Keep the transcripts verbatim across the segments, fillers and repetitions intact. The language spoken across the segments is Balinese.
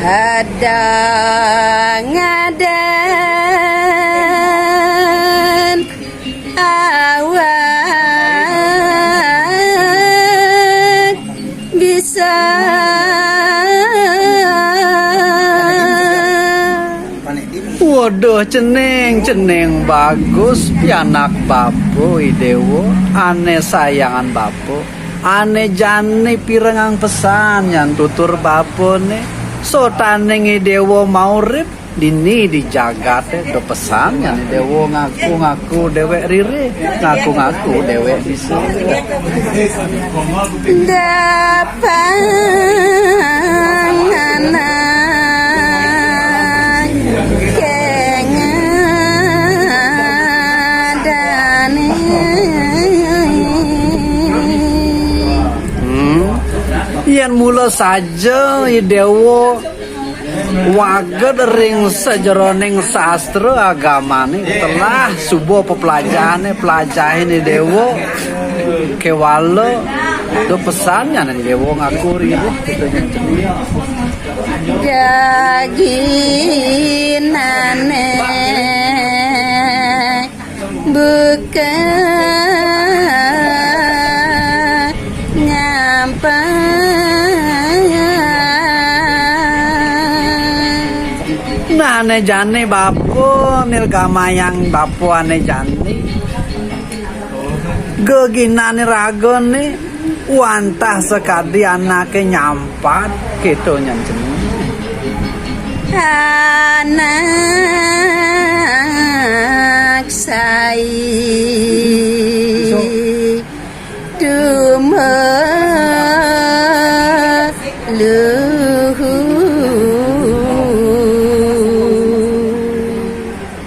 Kadang-kadang awak bisa. Waduh, cening, cening bagus, pianak bapa i Déwa, ané sayangan bapa, ané jani pirengang pesan nyan tutur bapané. Sotaning i Déwa maurip, dini di jagaté da pesan nyan i Déwa ngaku-ngaku déwék ririh, ngaku-ngaku déwék bisa. Dapang anak kengadané. Hmm. Yén mula saja i Déwa wagéd ring sajeroning sastra agamané, telah suba peplajahané, pelajahin i Déwa, kéwala da pesan nyan i Déwa ngaku ririh, kita nyen cening. Jaginané buka nyampa. Nah, ané jani bapa, nirgamayang bapa ané jani. Geginané ragané wantah sakadi anaké nyampat, kita nyen cening. Anak sai tumeluh.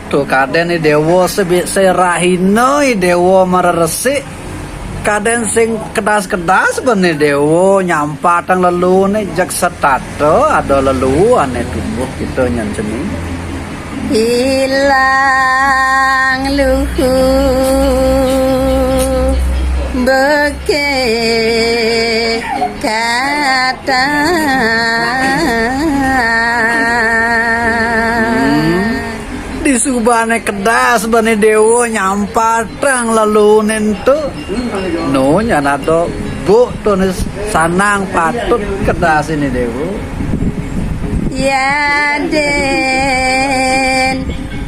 Tuh, kadén i Déwa sebi-, serahina i Déwa mareresik, kadén sing kedas-kedas bani Déwa nyampatang leluné, jeg setata ada lelu ané tubuh kita nyen cening. Ilang luhu beke kata. Hmm. Disubané kedas bani Déwa nyampatang leluné ento. Nu nyan ada buk tuh ni sanang patut kedas ini Déwa. Yadén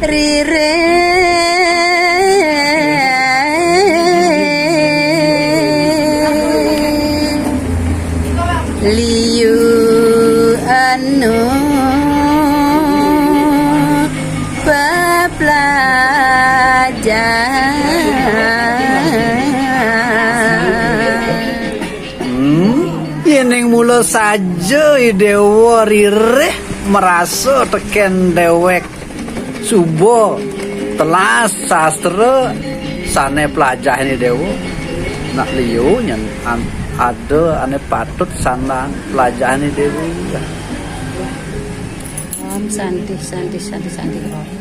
ririh liu anu peplajahan. Hmm, yéning mula saja i Déwa ririh marasa tekén déwék suba telas sastra sané plajahin i Déwa. Nak liu nyen an-, ada ané patut sandang plajahin i Déwa. Om Santi, Santi, Santi, Santi, Om.